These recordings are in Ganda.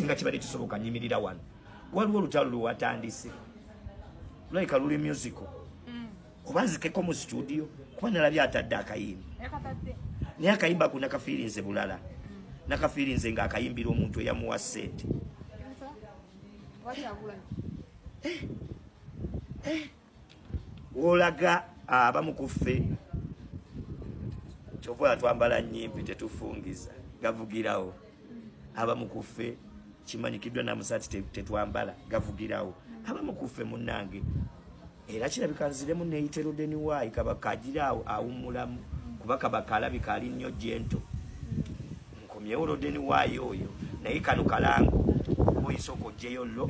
Singa kibadde kisoboka nyimirira wano. Waliwo olutalo lwewatandise, lulabika luli musical. Oba nzikeko mu studio, kuba nalabye atadde akayimba, naye akayimba ako nakafiirinze bulala, nakafiirinze ng'akayimbira omuntu eyamuwa ssente. Eh, eh. Wolaga abamu ku ffe, kyova twambala nyimpi, tetufungiza, gavugirawo. Abamu ku ffe kimanyikiddwa namusaati, tetwambala, gavugirawo. Abamu ku ffe, munnange, era kirabika nziremu neyite Rodeni waayi Kabaka agira awo awummulamu, kuba Kabaka alabika ali nnyo gentle. Nkomyewo Rodeni waayi oyo, naye kano kalango oyisooka ojjeyo lo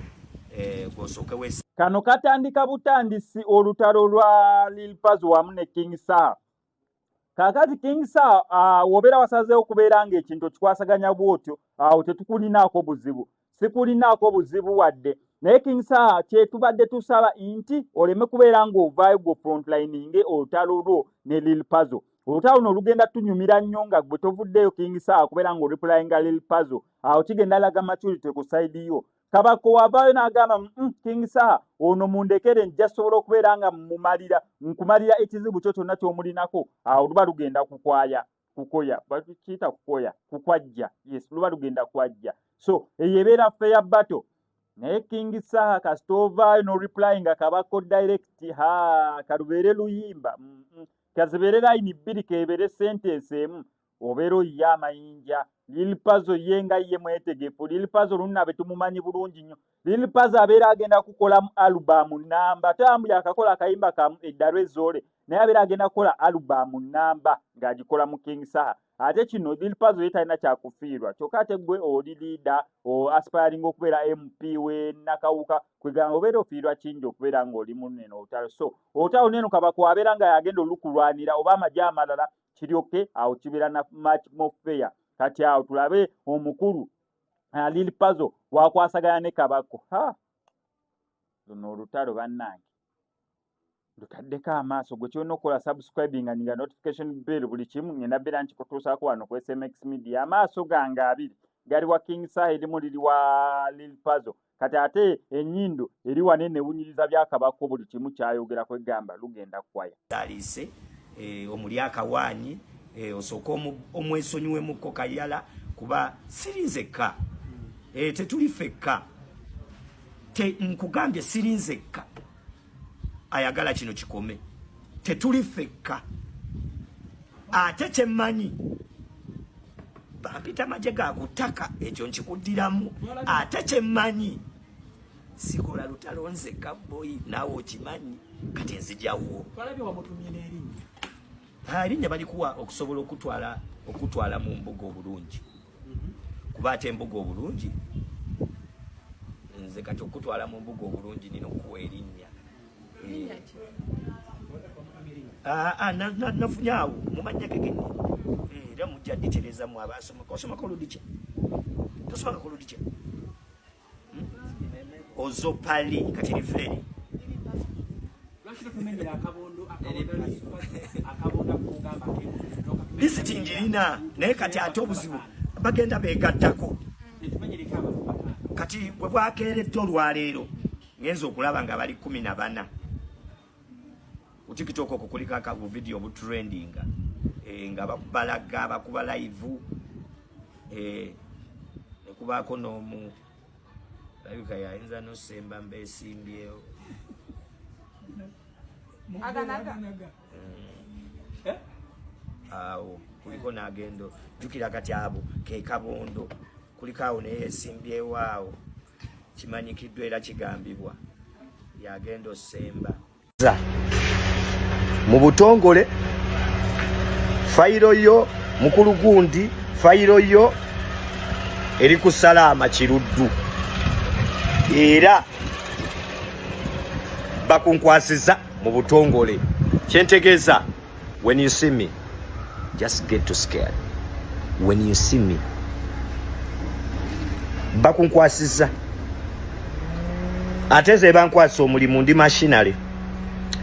gwosooke wesa. Kano katandika butandisi olutalo lwa Lil Pazo wamu ne King Saha. Kaakati King Saha, wobeera wasazeewo okubeera ng'ekintu okikwasaganya bw'otyo, awo tetukulinaako buzibu, sikulinaako buzibu wadde. Naye King Saha, kyetubadde tusaba nti oleme kubeera ng'ovaayo gwe frontlininge olutalo lwo ne Lil Pazo. Olutalo luno lugenda tunyumira nnyo nga gwe tovuddeyo, King Saha, kubeera ng'oreplyinga Lil Pazo. Awo kigenda laga maturity ku side yo. Kabako wavaayo n'agamba, King Saha ono mundekere, nja sobola okubeera nga mumalira, nkumalira ekizibu kyo kyonna ky'omulinako." Awo luba lugenda kukwaya kukoya, bakiyita kukoya, kukwajja. Yes, luba lugenda kwajja. So eyo ebeera fair battle. Naye King Saha, kasita ovaayo n'oreply nga Kabako direct, ha, kalubeere luyimba, kazibeere line bbiri, kebeere sentence emu, obeera oyiye amayinja. Lil Pazo ye nga ye mwetegefu. Lil Pazo lunnabe tumumanyi bulungi nnyo. Lil Pazo abeera agenda kukolamu alubamu namba tambu, yakakola akayimba kamu eddalu ezoole, naye abeera agenda kukola alubamu namba ng'agikola mu King Saha. Ate kino Lil Pazo ye talina kyakufiirwa, kyokka ate gwe oli leader o aspiring okubeera MP we Nakawuka, kwegamba obeera ofiirwa kingi okubeera ng'oli munene olutalo. So olutalo neno Kabako abeera nga yagenda olukulwanira oba amagye amalala, kiryoke awo kibeera na much more fair. Kati awo tulabe omukulu Lil Pazo wakwasagana ne Kabako. Ha, luno olutalo bannange lutaddeko amaaso. Gwe kyolina okukola, subscribing nga notification bell, buli kimu ngenda beera nkikutuusaako wano ku SMX Media. Amaaso gange abiri gali wa King Saha, erimu liri wa Lil Pazo. Kati ate ennyindo eri wane newunyiriza byakabako, buli kimu kyayogera, kwegamba lugenda kukwaya. Aliise omuli akawaanyi, osooke omwesonyiwemuko kayala, kuba siri nzekka, tetuli ffekka. Nkugambye siri nzekka ayagala kino kikome, tetuli ffekka. Ate kyemmanyi, bampita magye ga ku ttaka, ekyo nkikuddiramu. Ate kyemmanyi, sikola lutalo nzekka, boyi, naawe okimanyi. Kati nzijawo. Twalabye wamutumye n'erinnya. Erinnya balikuwa okusobola okutwala mu mbuga obulungi, kuba ate embuga obulungi, nze kati okutwala mu mbuga obulungi nina okuwa erinnya. Ah, ah, nafunye awo mumanya ge gennyini. Era mujja ditereezamu abasomaka. Osomako oludikya? Tosomako oludikya? Ozopali kati riveri. Lwaki totumenyera akabondo akugamba? Lisiti njirina, naye kati ate obuzibu bagenda begattako. Netumenyereko abantu bataano. Kati bwe bwakeeredde olwaleero, ngenza okulaba nga bali 14 ku TikTok okwo kuliko akabuvidiyo obutrendinga, nga bakubalaga bakuba live, nekubaako n'omu labika yayinza nosemba mbeesimbyewo. Aganaga. Eh? Awo kuliko n'agendo jjukira kati abo ke kabondo kuliko awo, naye yesimbyewo awo, kimanyikiddwa era kigambibwa yagenda osemba mu butongole. Fayiro yo, mukulu gundi, fayiro yo eri ku Salaama Kiruddu, era bakunkwasiza mu butongole. Kyentegeeza, when you see me, just get too scared. When you see me, bakunkwasiza, ate ze bankwasa omulimu, ndi machinery.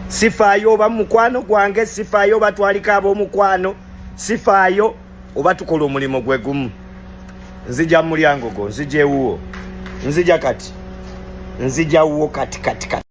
Sifaayo oba mukwano gwange, sifaayo oba twaliko ab'omukwano, sifaayo oba tukola omulimu gwe gumu. Nzija mu mulyango gwo, nzija ewuwo. Nzija kati, nzija wo kati kati kati.